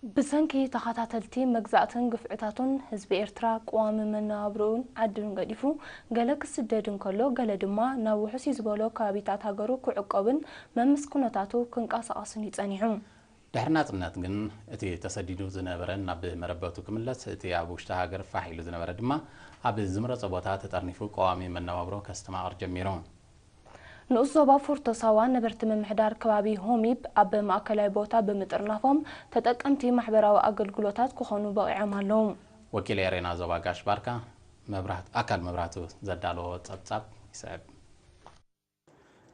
ብሰንኪ ተኸታተልቲ መግዛእትን ግፍዕታቱን ህዝቢ ኤርትራ ቅዋሚ መነባብሮኡን ዓዱን ገዲፉ ገለ ክስደድ እንከሎ፣ ገለ ድማ ናብ ውሑስ እዩ ዝበሎ ከባቢታት ሃገሩ ክዕቆብን መምስ ኩነታቱ ክንቀሳቐስን እዩ ጸኒሑ። ድሕሪ ናጽነት ግን እቲ ተሰዲዱ ዝነበረ ናብ መረበቱ ክምለስ፣ እቲ ኣብ ውሽጢ ሃገር ፋሕ ኢሉ ዝነበረ ድማ ኣብ ዝምረጾ ቦታ ተጠርኒፉ ቀዋሚ መነባብሮ ከስተማቕር ጀሚሩ። ንኡስ ዞባ ፎርቶ ሳዋ ነበርቲ ምምሕዳር ከባቢ ሆሚብ ኣብ ማእከላይ ቦታ ብምጥርናፎም ተጠቀምቲ ማሕበራዊ ኣገልግሎታት ክኾኑ በቒዖም ኣለዉ። ወኪል ኤሬና ዞባ ጋሽ ባርካ መብራህት-፣ ኣካል መብራህቱ ዘዳለዎ ጸብጻብ ይስዕብ።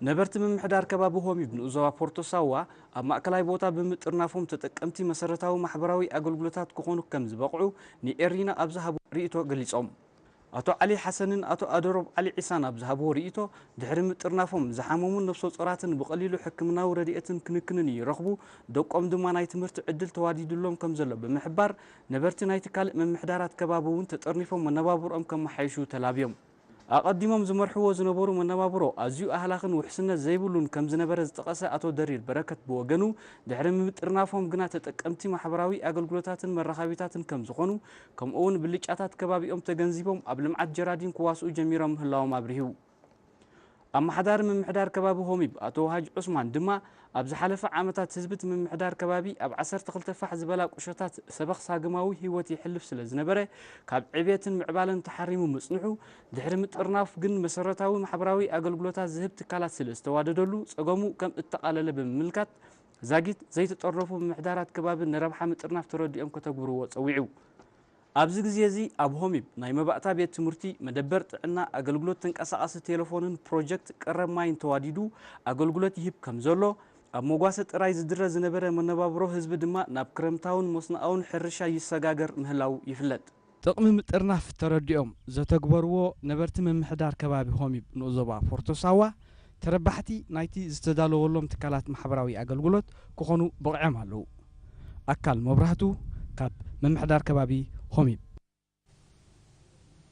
ነበርቲ ምምሕዳር ከባቢ ሆሚብ ንኡስ ዞባ ፎርቶ ሳዋ ኣብ ማእከላይ ቦታ ብምጥርናፎም ተጠቀምቲ መሰረታዊ ማሕበራዊ ኣገልግሎታት ክኾኑ ከም ዝበቕዑ ንኤሪና ኣብ ዝሃቦ ርእይቶ ገሊጾም። ኣቶ ዓሊ ሓሰንን ኣቶ ኣደሮብ ዓሊ ዒሳን ኣብ ዝሃብዎ ርእይቶ፣ ድሕሪ ምጥርናፎም ዝሓመሙን ነፍሰ ጾራትን ብቐሊሉ ሕክምናዊ ረድኤትን ክንክንን ይረኽቡ፣ ደቆም ድማ ናይ ትምህርቲ ዕድል ተዋዲዱሎም ከም ዘሎ ብምሕባር፣ ነበርቲ ናይቲ ካልእ ምምሕዳራት ከባቢ እውን ተጠርኒፎም መነባብሮኦም ከመሓይሹ ተላብዮም። ኣቐዲሞም ዝመርሕዎ ዝነበሩ መነባብሮ ኣዝዩ ኣህላኽን ውሕስነት ዘይብሉን ከም ዝነበረ ዝጠቐሰ ኣቶ ደሪር በረከት ብወገኑ፣ ድሕሪ ምጥርናፎም ግና ተጠቀምቲ ማሕበራዊ ኣገልግሎታትን መራኸቢታትን ከም ዝኾኑ፣ ከምኡ'ውን ብልጫታት ከባቢኦም ተገንዚቦም ኣብ ልምዓት ጀራዲን ክዋስኡ ጀሚሮም ምህላዎም ኣብሪሁ። ኣመሓዳሪ ምምሕዳር ከባቢ ሆሚብ ኣቶ ወሃጅ ዑስማን ድማ፣ ኣብ ዝሓለፈ ዓመታት ህዝቢ እቲ ምምሕዳር ከባቢ ኣብ ዓሰርተ ክልተ ፋሕ ዝበላ ቁሸታት ሰበኽ ሳግማዊ ህይወት የሕልፍ ስለ ዝነበረ፣ ካብ ዕብየትን ምዕባለን ተሓሪሙ ምጽንሑ፣ ድሕሪ ምጥርናፍ ግን መሰረታዊ ማሕበራዊ ኣገልግሎታት ዝህብ ትካላት ስለ ዝተዋደደሉ፣ ጸገሙ ከም እተቓለለ ብምምልካት፣ ዛጊት ዘይተጠርነፉ ምምሕዳራት ከባቢ ንረብሓ ምጥርናፍ ተረዲኦም ከተግብርዎ ጸዊዑ። ኣብዚ ግዜ እዚ ኣብ ሆሚብ ናይ መባእታ ቤት ትምህርቲ፣ መደበር ጥዕና፣ ኣገልግሎት ተንቀሳቓሲ ቴሌፎንን ፕሮጀክት ቀረብ ማይን ተዋዲዱ ኣገልግሎት ይህብ ከም ዘሎ፣ ኣብ መጓሰ ጥራይ ዝድረ ዝነበረ መነባብሮ ህዝቢ ድማ ናብ ክረምታውን መስኖኣውን ሕርሻ ይሰጋገር ምህላው ይፍለጥ። ጥቕሚ ምጥርናፍ ተረዲኦም ዘተግበርዎ ነበርቲ ምምሕዳር ከባቢ ሆሚብ ንኡስ ዞባ ፎርቶ ሳዋ፣ ተረባሕቲ ናይቲ ዝተዳለወሎም ትካላት ማሕበራዊ ኣገልግሎት ክኾኑ በቒዖም ኣለዉ። ኣካል መብራህቱ ካብ ምምሕዳር ከባቢ ሆሚብ።